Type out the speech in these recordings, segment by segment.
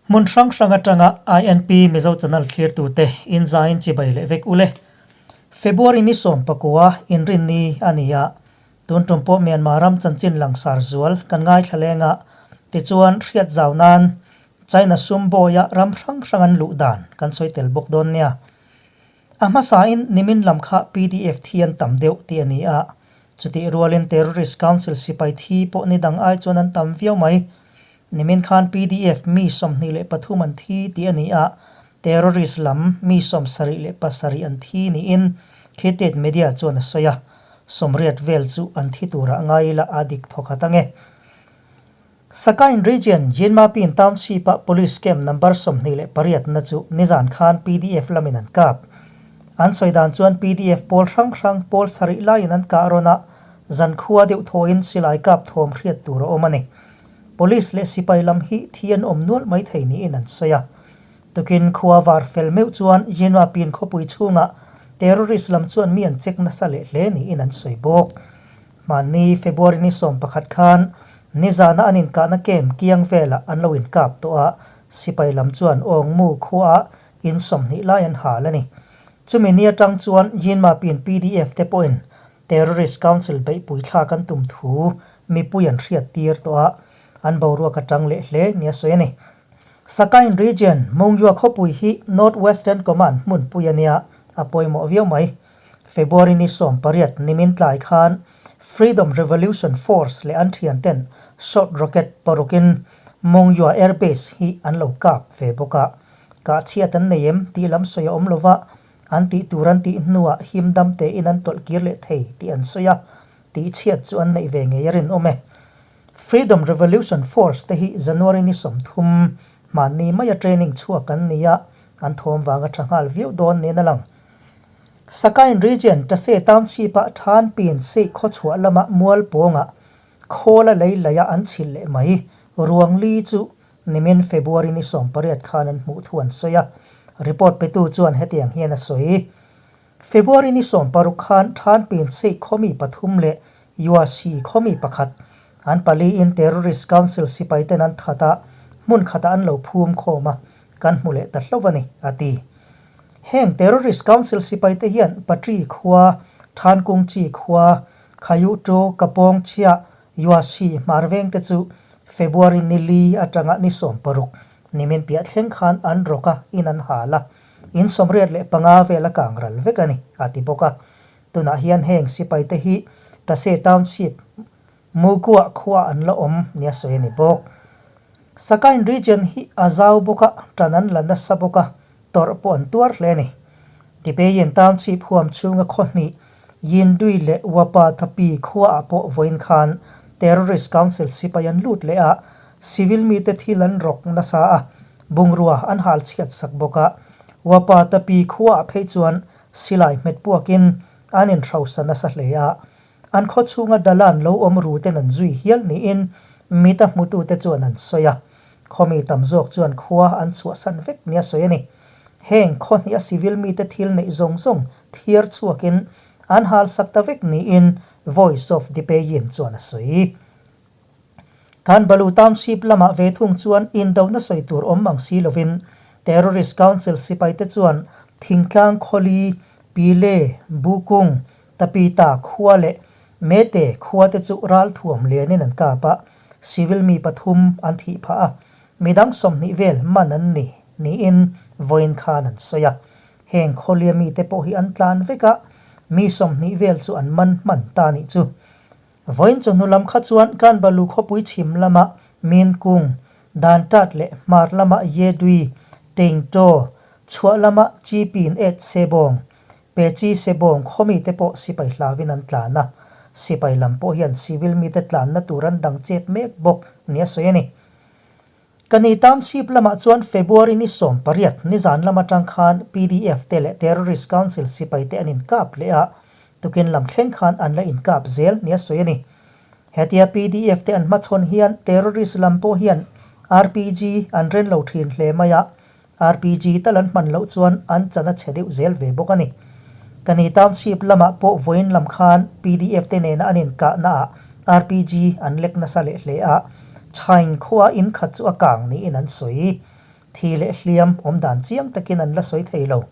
Hmun hrang hrang atanga INP Mizo Channel thlirtute inzaiin chibai leh vek ule. February ni 19 inrinni a ni a, tun tum pawh Myanmar ram chanchin langsar zual kan ngaithla leng a, tichuan hriat zau nan China sum bawia ram hrang hrang an luh dan kan sawi tel bawk dawn nia. A hmasain nimin lam kha pdf thi an tam deuh tih a ni a, chutih rualin Terrorist Council sipai thi pawh ni dang ai chuan an tam viau mai. Nimin khan pdf mi 23 an thi tih a ni a, terrorist lam mi 77 an thi niin Khitet Media chuan a sawi a, 80 vel chu an thi turah ngai ila a dik thawkhat ange. Sakain Region, Jinmapin Township-a Police Camp Number 28 na chu nizan khan pdf lamin an kap. An sawi dan chuan pdf pawl hrang hrang pawl sarih laiin an kah rawn a, zankhua deuh thawhin silai kap thawm hriat tur a awm a ni. Police leh sipai lam hi thi an awm nual mai thei niin an sawi a. Tukin khua var fel meuh chuan Jinmapin khawpui chhungah terrorist lam chuan mi an check nasa leh hle niin an sawi bawk. Mahni February ni 11 khan nizana an inkahna camp kiang velah an lo inkap tawh a, sipai lam chuan Awngmu khuaah in 20 lai an hal a ni. Chumi ni atang chuan Yinmapin pdf te pawhin Terrorist Council beihpui thlak an tum thu mipui an hriat tir tawh a, an boruak atang leh hle nia sawi a ni. Sakain Region, Mongyua khawpui hi North Western Command hmunpui a nia, a pawimawh viau mai. February ni 18 nimin tlai khan Freedom Revolution Force leh an thianten short rocket parukin Mongyua Air Base hi an lo kap ve bawk a. Kah chhiat an nei em tih lam sawi a awm lova, an tih tur an tih hnuah him dam tein an tawlh kir leh thei tih an sawi a, tih chhiat chu an neih ve ngei a rinawm e. Freedom Revolution Force te hi January ni 30 hmanni maia training chhuak an ni a, an thawm vanga tha nghal viau dawn niin a lang. Sakain Region Tase Township-ah Than Pin Sei khawchhuah lama mual pawngah khawla lei laia an chhilh leh mai. Ruang li chu nimin February ni 18 khan an hmuh thu an sawi a, report petu chuan hetiang hian a sawi. February ni 16 khan Than Pin Sei khawmi pathum leh Yuasi khawmi pakhat an paliin Terrorist Council sipaiten an that a, hmun khatah an lo phum khawm a, kan hmu leh ta hlauh a ni, a ti. Heng Terrorist Council sipaite hian Patri khua, Thankung Chi khua, Khayuhtu, Kapawng Chhiah, Yuasi hmar vengte chu February ni li atanga ni 16 nimin piah thleng khan an rawk a, in an hal a, in 85 vel a kang ral vek a ni, a ti bawk a. Tunah hian heng sipaite hi Tase Township, Mugua khua an la awm nia sawi a ni bawk. Sakain Region hi a zau bawk a, tan an la nasa bawk a, tawrh pawh an tuar hle a ni. Tibeyin Township huam chhunga khaw hnih Yindui leh Wapa Thapi khuaah pawh vawiin khan Terrorist Council sipai an lut leh a, civil mite thil an rawk nasa a, bungrua an hal chhiat sak bawk a. Wapa Thapi khuaah phei chuan silai hmet puakin an inhrosa nasa hle a, An khaw chhunga dalan lo awm ru ten an zui hial niin mita hmutute chuan an sawi a. Khawmi tam zawk chuan khua an chhuahsan vek nia sawi a ni. Heng khaw hnih a civil mite thil neih zawng zawng thiar chhuakin an halsak ta vek niin Voice of Dipeyin chuan a sawi. Kan Balu Township lamah ve thung chuan indona sawi tur awm ang si lovin Terrorist Council sipaite chuan thingtlang khawli, Pile, Bukung, Tapita khua leh Mete khua te chu ral thuam lianin an kap a, civil mi pathum an thih phah a, midang 20 vel man an ni niin vawiin khan an sawi a. Heng khawlia mite pawh hi an tlan vek a, mi 20 vel chu an man hman ta nih chu. Vawiin chawhnu lam kha chuan Kanbalu khawpui chhim lama Minkung, Dantat leh Hmar lama Yedui, Tengto, chhuah lama Chipin et Sebawng, Pechi Sebawng khawmi te pawh sipai hlauin an tlan a, sipai lam pawh hian civil mite tlanna tur an dang chep mek bawk nia sawi a ni. Ka ni Township lamah chuan February ni 18 nizan lam atang khan pdf te leh Terrorist Council sipai te an inkap leh a, tukin lam thleng khan an la inkap zel nia sawi a ni. Hetia pdf te an hmachhawn hian terrorist lam pawh hian RPG an ren lo thin hle mai a, RPG tal an hman loh chuan an chan a chhe deuh zel ve bawk a ni. Ka ni Township lamah pawh vawiin lam khan pdf te nena an inkahnaah RPG an lek nasa leh hle a, Chhain khua in khat chu a kang niin an sawi. Thi leh hliam awm dan chiang takin an la sawi thei lo.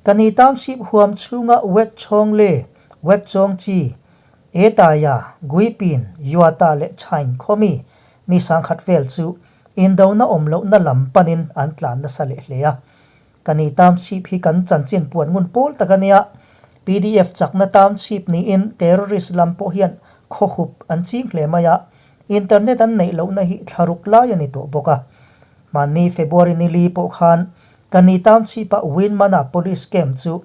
Kani Township huam chhunga Wet Chawng le Wet Chawng Chi, Etaya, Guipin, Yuata leh Chain khawmi mi sangkhat vel chu indona awm lohna lam panin an tlan nasa leh hle a. Kani Township hi kan chanchin puan ngun pawl tak a nia. Pdf chakna Township niin terrorist lam pawh hian khawhup an ching hle mai a. Internet an neih lohna hi thlaruk lai a ni tawh bawk a. Hmanni February nili pawh khan Kani Township-a Winmana Police Camp chu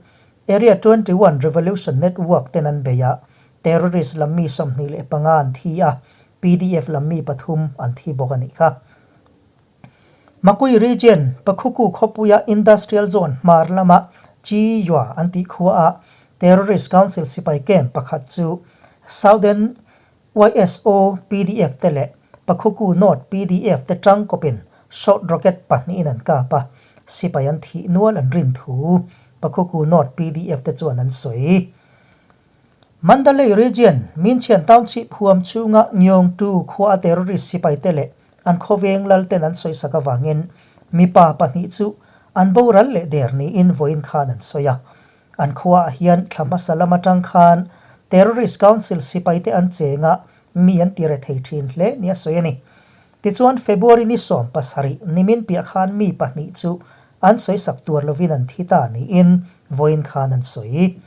Area 21 Revolution Network ten an bei a, terrorist lam mi 25 an thi a, pdf lam mi pathum an thi bawk a nih kha. Makui Region, Pakhuku khawpuia Industrial Zone hmar lama Chi Yua an tih khuaah Terrorist Council sipai camp pakhat chu Southern YSO pdf te leh Pakhuku North pdf te tangkawpin short rocket pahnihin an kap a, sipai an thih nual an rin thu Pakhuku North pdf te chuan an sawi. Mandalay Region, Minchian Township huam chhunga Ngyongtu khua a terrorist sipai te leh an khawveng lal ten an sawisak avangin mipa pahnih chu an boral leh der niin vawiin khan an sawi a. An khuaah hian thla hmasa lam atang khan Terrorist Council sipaite an cheng a, mi an ti re thei thin hle nia sawi a ni. Tichuan February ni 17 nimin piah khan mi pahnih chu an sawisak tuar lovin an thi ta niin vawiin khan an sawi.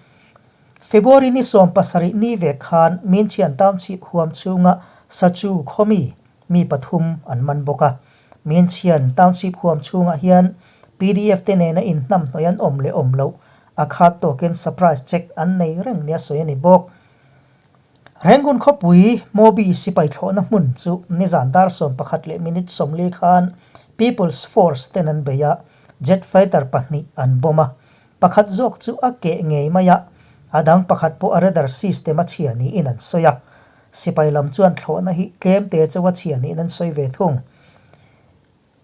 February ni 17 ni vek khan Minchian Township huam chhunga Sachu khawmi mi pathum an man bawk a. Minchian Township huam chhungah hian pdf te nena inhnamhnawih an awm leh awm loh a khat tawkin surprise check an nei reng nia sawi a ni bawk. Rangoon khawpui Mobi sipai thlawhna hmun chu nizan dar 11 leh minute 40 khan People's Force ten an bei a, jet fighter pahnih an bomb a. Pakhat zawk chu a keh ngei mai a, a dang pakhat pawh a radar system a chhia niin an sawi a. Sipai lam chuan thlawhna hi tlem te chauh a chhia niin an sawi ve thung.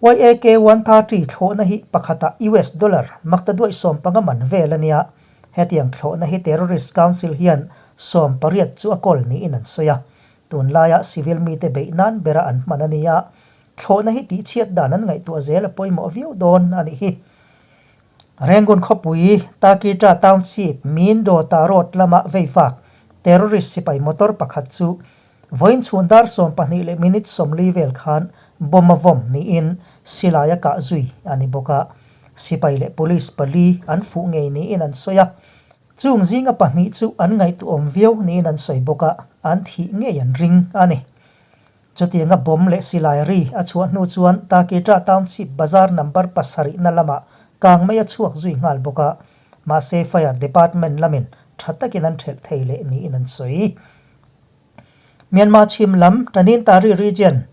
YAK 130 thlawhna hi pakhatah US dollar makta duaih 15 man vel a nia. Hetiang thlawhna hi Terrorist Council hian 18 chu a kawl niin an sawi a. Tunlaia civil mite beih nan bera an hman a ni a. Thlawhna hi tihchhiat dan an ngaihtuah zel a pawimawh viau dawn a nih hi. Rangoon khawpui Takita Township Min Dawta Road lama veivak terrorist sipai motor pakhat chu vawiin chhun dar 12 leh minute 40 vel khan bomb a vawm niin silai a kah zui a ni bawk a. Sipai leh police pali an fuh ngei niin an sawi a. Chung zinga pahnih chu an ngaihtuahawm viau niin an sawi bawk a, an thih ngei an ring a ni. Chutianga bomb leh silai ri a chhuah hnu chuan Takitra Township bazar number pasarihna lamah kang mai a chhuak zui nghal bawk a, mahse Fire Department lamin tha takin an thelh thei leh niin an sawi. Myanmar chhim lam Tanintari Region,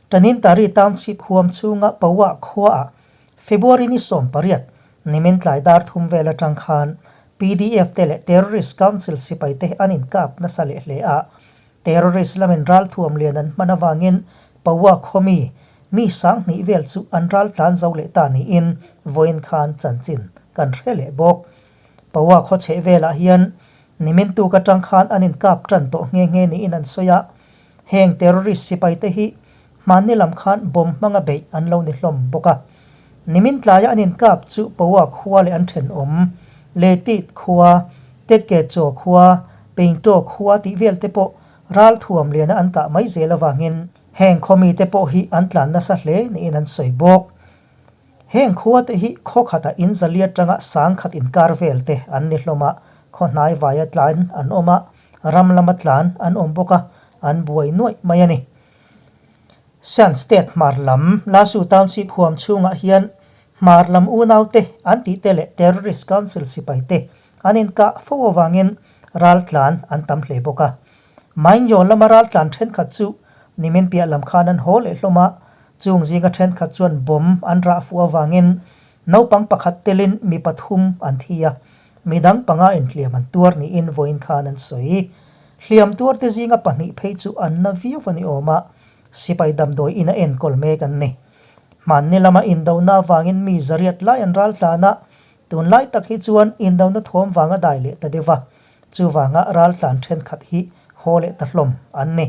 Tanintari Township huam chhunga Pawa khuaah February ni 18, nimin tlai dar thum vel atang khan pdf te leh Terrorist Council sipai te an inkap nasa leh hle a. Terrorist lamin ralthuam lian an hman avangin Pawa khawmi mi 2000 vel chu an ral tlan zo leh ta niin vawiin khan chanchin kan hre leh bawk. Pawa khaw chheh velah hian nimin tuk atang khan an inkap tan tawh nghe nghe niin an sawi a. Heng terrorist sipai te hi hmanni lam khan bomb hmanga beih an lo ni hlawm bawk a. Nimin tlaia an inkap chu Pawa khua leh an thenawm, Letit khua, Tetke Chaw khua, Pengtaw khua tih vel te pawh ralthuam liana an kah mai zel avangin heng khaw mite pawh hi an tlan nasa hle niin an sawi bawk. Heng khua te hi khaw khatah in zali atanga 10,000 inkar vel te an ni hlawm a, khaw hnai vaia tlan an awm a, ram lama tlan an awm bawk a, an buai nuaih mai a ni. Shan State hmar lam Lasu Township huam chhungah hian hmar lam unaute an tih te leh Terrorist Council sipai te an inkah fo avangin raltlan an tam hle bawk a. Mainyaw lama raltlan thenkhat chu nimin piah lam khan an haw leh hlawm a, chung zinga thenkhat chuan bomb an rah fuh avangin naupang pakhat telin mi pathum an thi a, midang panga in hliam an tuar niin vawiin khan an sawi. Hliam tuarte zinga pahnih phei chu an na viau a ni awm a, sipai damdawi ina enkawl mek an ni. Hmanni lama indona avangin mi zariat lai an raltlan a, tunlai tak hi chuan indona thawm vang a dai leh ta deuh a, chuvanga raltlan thenkhat hi haw leh ta hlawm an ni.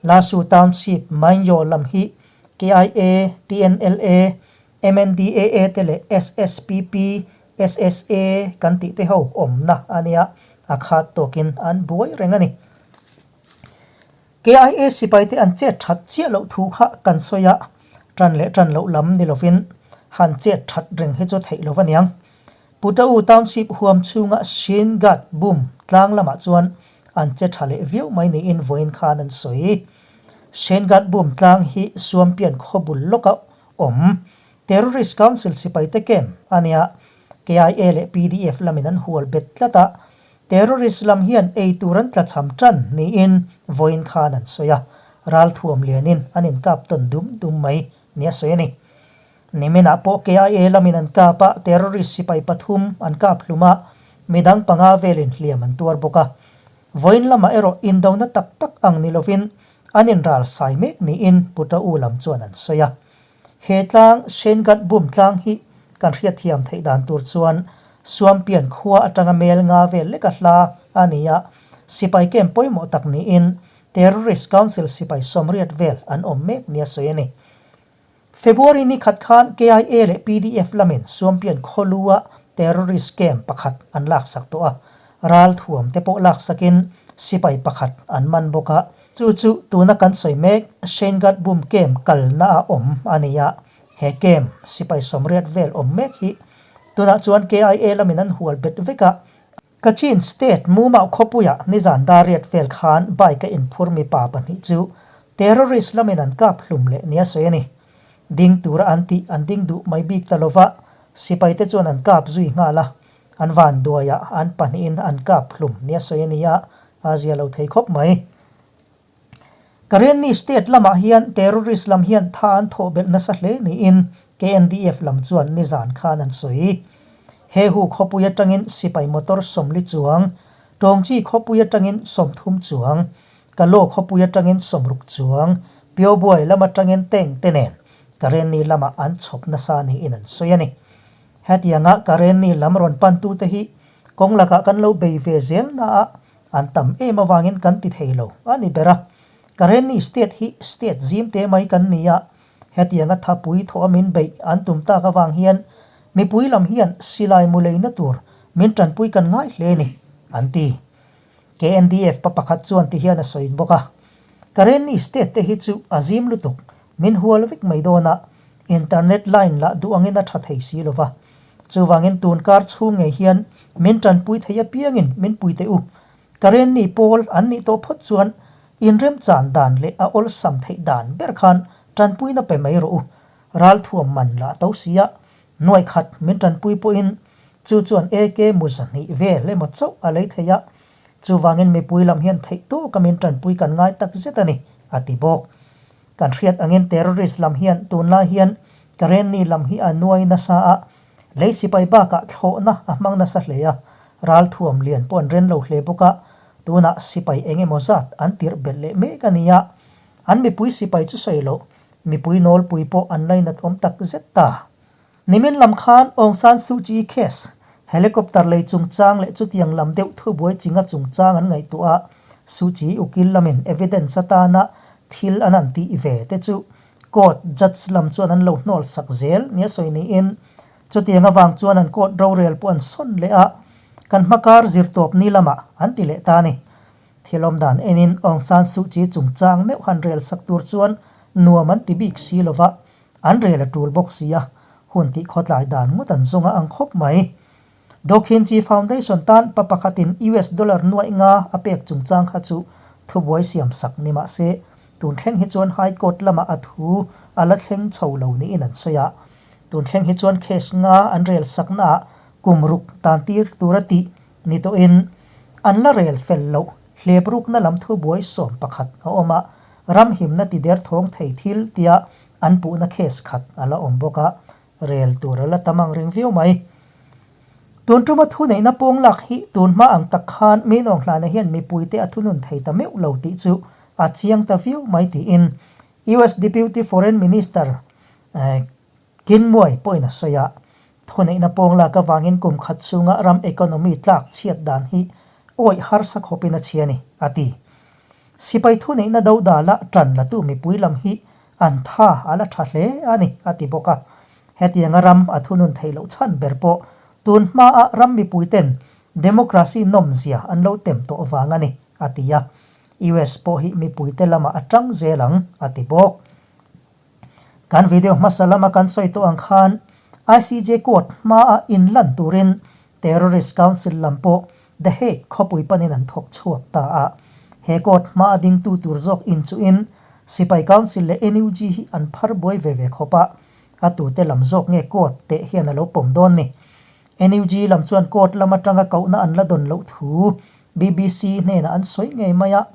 Lasu Township Mainyaw lam hi KIA, TNLA, MNDAA te leh SSPP, SSA kan tih te ho awmna a nia, a khat tawkin an buai reng a ni. KIA sipaite an chet that chiah loh thu kha kan sawi a, tan leh tan loh lam ni lovin han chet that reng hi chu theih lo aniang. Putau Township huam chhunga Shin Gat Bum tlang lamah chuan an che tha leh viau mai niin vawiin khan an sawi. Shin Gat Bum tlang hi Suampian khaw bul lawka awm Terrorist Council sipaite camp a nia, KIA leh PDF lamin an hual bet tlat a, Terrorist lam hian ei tur an tlachham tan niin vawiin khan an sawi a, ralthuam lianin an inkap tawn dum dum mai nia sawi a ni. Niminah pawh KIA lamin an kap a, terrorist sipai pathum an kap hlum a, midang panga velin hliam an tuar bawk a. Vawiin lamah erawh indona tak tak ang ni lovin an inral sai mek niin Puta U lam chuan an sawi a. He tlang, Shengat Bum tlang hi kan hriatthiam theih dan tur chuan Suampian khua atanga mel nga vel leka hla a ni a, sipai camp pawimawh tak niin Terrorist Council sipai sawmriat vel an awm mek nia sawi a ni. February ni khat khan KIA leh PDF lamin Suampian khawlua terrorist camp pakhat an laksak tawh a, ralthuam te pawh laksakin sipai pakhat an man bawk a. Chu chu tuna kan sawi mek Shengat Bum camp kalna a awm a ni a, he camp sipai sawmriat vel awm mek hi tunah chuan KIA lamin an hual bet vek a. Kachin State Mumau khawpuiah nizan dariat vel khan bike a inphur mipa pahnih chu terrorist lamin an kap hlum leh nia sawi a ni. Ding tura an tih an ding duh mai bik ta lova, sipaite chuan an kap zui nghal a, an vanduaiah an pahnihin an kap hlum nia sawi a ni a, a zia lo thei khawp mai. Karenni State lamah hian terrorist lam hian tha an thawh belh nasa hle niin KNDF lam chuan nizan khan an sawi. He hu khawpui atangin sipai motor sawmli chuang, Tawngchi khawpui atangin sawmthum chuang, Kalaw khawpui atangin sawmruk chuang, Pyobuai lam atangin tank te nen Karenni lamah an chhawp nasa niin an sawi a ni. Hetianga Karenni lam rawn pantute hi kawng lakah kan lo bei ve zel naah An tam em avangin kan ti thei lo a ni ber a. Karenni state hi state zim te mai kan ni a, hetianga thapui thawh a min beih an tum tak avang hian mipui lam hian silai mu leina tur min tanpui kan ngai hle ni, an ti. KNDF pa pakhat chuan ti hian a sawi bawk a, Karenni state te hi chu a zim lutuk, min hual vek mai dawn a, internet line lah duh angin a tha thei si lo va. Chuvangin tun kar chhung ngei hian min tanpui thei apiangin min pui teh u. Karenni pawl an nih tawh phawt chuan inremchan dan leh a awlsam theih dan ber khan tanpuina pe mai rawh u. Ralthuam man lah to sia, nuaih khat min tanpui pawhin chu chuan AK mu zahnih vel emaw chauh a lei thei a. Chuvangin mipui lam hian theih tawka min tanpui kan ngai tak zet a ni, a ti bawk. Kan hriat angin terrorist lam hian tunlai hian Karenni lam hi a nuai nasa a, lei sipai bakah thlawhna a hmang nasa hle a, ralthuam lian pawh an ren lo hle bawk a, tunah sipai eng emaw zat an tirh belh leh mek a ni a, an mipui sipai chu sawi loh, mipui nawlpui pawh an lainat awm tak zet ta. Nimin lam khan Aung San Suu Kyi case, helicopter lei chungchang leh chutiang lam deuh thubuai chinga chungchang an ngaihtuah a, Suu Kyi ukil lamin evidence atana thil an han tih ve te chu court judge lam chuan an lo hnawl sak zel nia sawi niin chutiang avang chuan an court rorel pawh an sawn leh a, kan hmakar zirtawp ni lamah an ti leh ta a ni. Thil awm dan enin Aung San Suu Kyi chungchang meuh han rel sak tur chuan nuam an ti bik si lova, An rel a tul bawk si a, hun tih khawtlai dan ngawt an zawng a ang khawp mai. Dokhinchi Foundation tan pa pakhatin US dollar nuaih nga a pek chungchang kha chu thubuai siam sak ni mah se, tun thleng hi chuan High Court lamah a thu a la thleng chho lo niin an sawi a. Tun thleng hi chuan case nga an rel saknaah kum ruk tan tir tura tih ni tawhin an la rel fel loh hlep rukna lam thubuai 11 a awm a, Ram himna ti der thawng thei thil tia an puhna case khat a la awm bawk a, rel tur a la tam ang ring viau mai. Tun tuma thuneihna pawng lak hi tun hma ang tak khan mi nawnghlana hian mipuite a thunun thei ta meuh lo tih chu a chiang ta viau mai tiin US Deputy Foreign Minister Kinmuai pawhin a sawi a, thuneihna pawng lak avangin kum khat chhunga ram economy tlak chhiat dan hi awih harsa khawpin a chhia a ni, a ti. Sipai thuneihna do dala tan latu mipui lam hi an tha a la tha hle a ni, a ti bawk a. Hetianga ram a thunun theih loh chhan ber pawh tun hmaah ram mipuiten democracy nawmzia an lo tem tawh vang a ni, a ti a. US pawh hi mipuite lamah a tang zel ang, a ti bawk. Kan video hmasa lama kan sawi tawh ang khan ICJ court hmaah inlan turin Terrorist Council lam pawh The Hague khawpui panin an thawk chhuak ta a. He court hmaa dingtu tur zawk inchuhin Sipai Council leh NUG hi an phar buai ve ve khawp a, a tute lam zawk nge court teh hian a lo pawm dawn ni. NUG lam chuan court lam atanga kohna an la dawn loh thu BBC hnenah an sawi ngei mai a.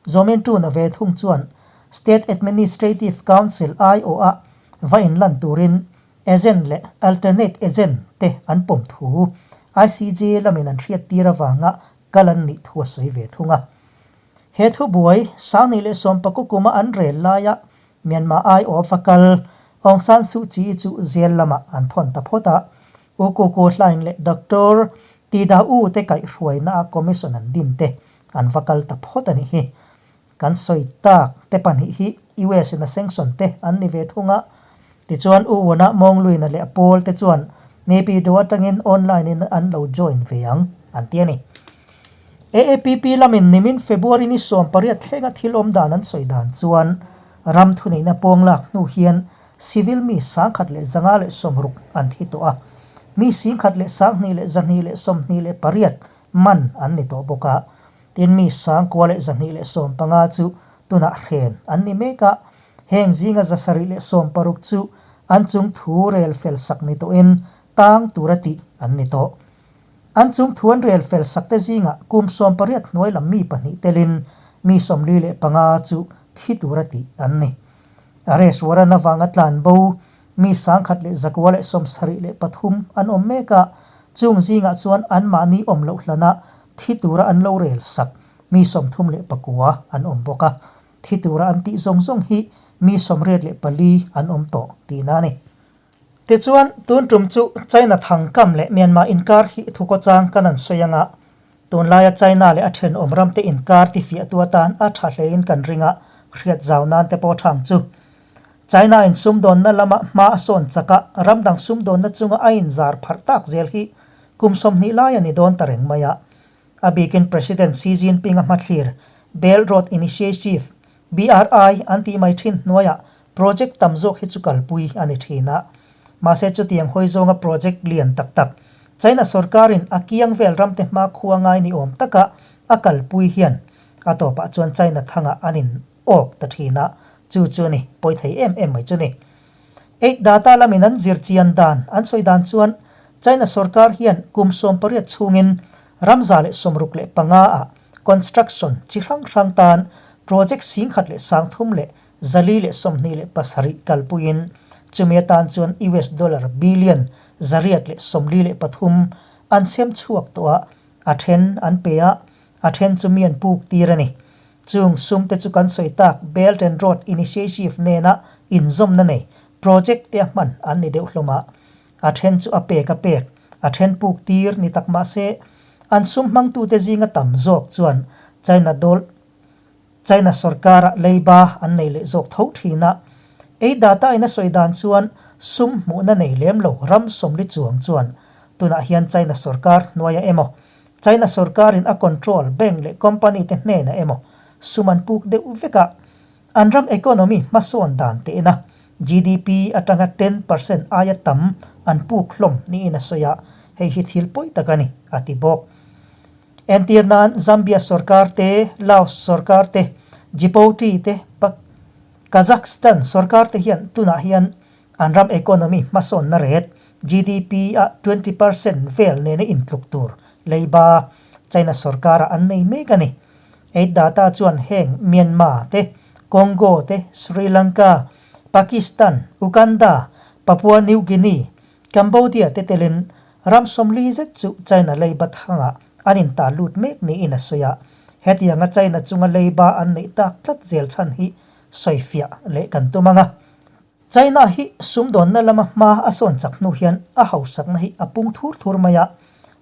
Zawmin tuna ve thung chuan State Administrative Council aiawha va inlan turin Agent leh Alternate Agent te an pawm thu ICJ lamin an hriattir avanga kal an nih thu a sawi ve thung a. He thubuai 2019 kuma an rel laia Myanmar aiawh va kal Aung San Suu Kyi chu jail lamah an thawn ta phawt a. U Ku Ku Hlaing leh Doctor Ti Da U te kaihhruaina a commission an din te an va kal ta phawt a nih hi. Kan sawi tak te pahnih hi US in a sanction te an ni ve thung a. Tichuan U Wona Mawngluina leh a pawl te chuan Naypyidaw atangin online in an lo join ve ang an ti a ni. AAPP lamin nimin February ni 18 thlenga thil awm dan an sawi dan chuan ram thuneihna pawng lak hnu hian civil mi 1560 an thi tawh a, mi 11,228 man an ni tawh bawk a. Tin mi 9215 chu tunah hren an ni mek a, heng zinga 760 chu an chung thu rel fel sak ni tawhin tang tura tih an ni tawh. An chung thu an rel fel sak te zingah kum 18 hnuai lam mi pahnih telin mi 45 chu thi tura tih an ni. Arrest warrant avanga tlan bo mi 1173 an awm mek a, chung zingah chuan anmahni awm loh hlanah thi tura an lo rel sak mi 39 an awm bawk a, thi tura an tih zawng zawng hi mi 84 an awm tawh tihna a ni. Tichuan, tun tum chu China thangkam leh Myanmar inkar hi thukawchang kan an sawi anga, tunlaia China leh a thenawm ramte inkar tifiahtu atan a tha hlein kan ring a, hriat zau nan te pawh thang chu. China in sumdawnna lama hma a sawn chak a, ram dang sumdawnna chunga a inzar pharh tak zel hi kum 20 lai a ni dawn ta reng mai a. A bikin President Xi Jinping a hmathlir Belt Road Initiative, BRI, an tih mai thin hnuaiah project tam zawk hi chu kalpui a ni thin a. Mahse chutiang hawi zawnga project lian tak tak China sorkarin a kiang vel ramte hmakhua ngai ni awm taka a kalpui hian a tawpah chuan China thangah an in awk ta thin a, chu chu a ni, pawi thei em em mai chu ni. Eight data lamin an zir chian dan an sawi dan chuan China sorkar hian kum 18 chhungin ram 165 ah construction chi hrang hrang tan project 11,327 kalpuiin chumi atan chuan US dollar billion 843 an sem chhuak tawh a, a then an pe a, a then chu mi an puk tir a ni. Chung sum te chu kan sawi tak Belt and Road Initiative nena inzawmna nei project te a hman an ni deuh hlawm a. A then chu a pek a pek, a then puk tir ni tak mah se, an sum hmangtute zinga tam zawk chuan China dol China sorkara leiba an nei leh zawk tho thin a. Ei data in a sawi dan chuan sum hmuhna nei lem lo ram 40 chuang chuan tunah hian China sorkar hnuaia emaw China sorkarin a control bank leh company te hnenah emaw sum an puk deuh vek a, an ram economy hmasawn dan tehna GDP atanga 10% aia tam an puk hlawm niin a sawi a, hei hi thil pawi tak a ni, a ti bawk. Entir nan Zambia sorkar te, Laos sorkar te, Djibouti te, Kazakhstan sorkar te hian tunah hian An ram economy hmasawnna ret, GDP, ah 20% vel nena intluk tur leiba China sorkara an nei mek a ni. Aid data chuan heng Myanmar te, Congo te, Sri Lanka, Pakistan, Uganda, Papua New Guinea, Cambodia te telin ram 40 zet chu China leiba thangah an inta lut mek niin a sawi a. Hetianga China chunga leiba an neih tak tlat zel chhan hi sawifiah leh kan tum ang a. China hi sumdawnna lama hma a sawn chak hnu hian a hausakna hi a pung thur thur mai a,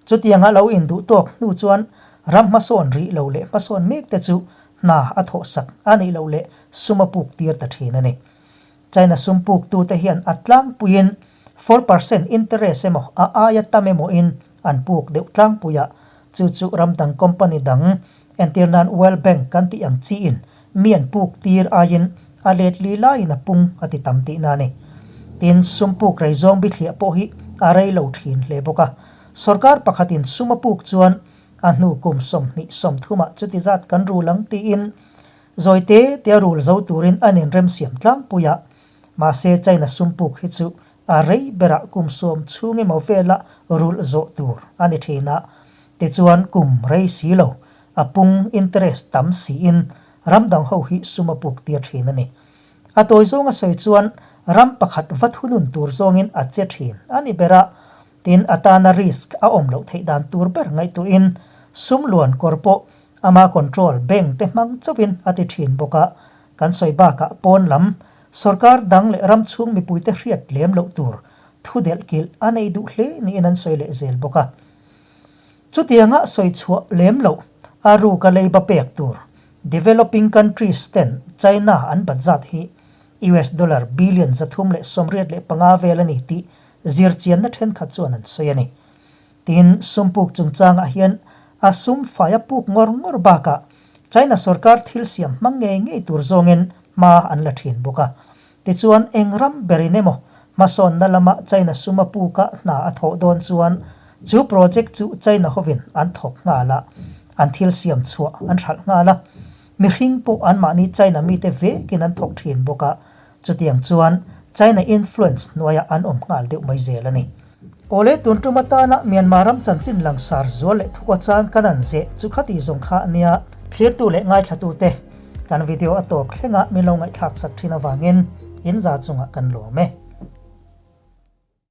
chutianga lo induh tawk hnu chuan ram hmasawn rih lo leh hmasawn mek te chu hna a thawhsak a nih loh leh sum a puk tir ta thin a ni. China sum puk tute hian a tlangpuiin 4% interest emaw a aia tam emaw in an puk deuh tlangpui a, chu chu ram dang company dang, entir nan World Bank kan tih ang chiin mi an puk tir aiin a let li laiin a pung a ti tam tihna a ni. Tin, sum puk rei zawng bithliah pawh hi a rei lo thin hle bawk a, sorkar pakhatin sum a puk chuan a hnu kum 20 30ah chuti zat kan rul ang tiin zawi te te a rul zo turin an inremsiam tlangpui a, mahse China sum puk hi chu a rei berah kum 10 chhung emaw vela rulh zawh tur a ni thin a, tichuan kum rei si lo a pung interest tam siin ram dang ho hi sum a puk tir thin a ni. A tawi zawnga sawi chuan ram pakhat va thunun tur zawngin a che thin a ni ber a, tin a tana risk a awm loh theih dan tur ber ngaihtuahin sum luan kawr pawh ama control bank te hmang chauhin a ti thin bawk a, kan sawi bakah pawn lam Sorkar dang leh ram chhung mipuite hriat lem loh tur thu delh kilh a nei duh hle niin an sawi leh zel bawk a. Chutianga sawi chhuah lem loh a ruka leiba pek tur developing countries ten China an bat zat hi US dollar billion 385 vel a ni tih zirchianna thenkhat chuan an sawi a ni. Tin, sum puk chungchangah hian a sum fai a puk ngawr ngawr bakah China sorkar thil siam hmang ngei ngei tur zawngin hma an la thin bawk a. Tichuan, eng ram berin emaw hmasawnna lama China sum a puka hna a thawh dawn chuan chu project chu China hovin an thawk nghal a, an thil siam chhuah an hralh nghal a. Mihring pawh anmahni China mite vekin an thawk thin bawk a, Chutiang chuan China influence hnuaiah an awm nghal deuh mai zel a ni. Awle tun tum atana Myanmar ram chanchin langsar zual leh thuka chang kan an zeh chu khati zawng kha a nia. Thlirtu leh ngaithlatute kan video a tawp thlenga min lo ngaihthlak sak thin avangin in za chungah kan lawm e.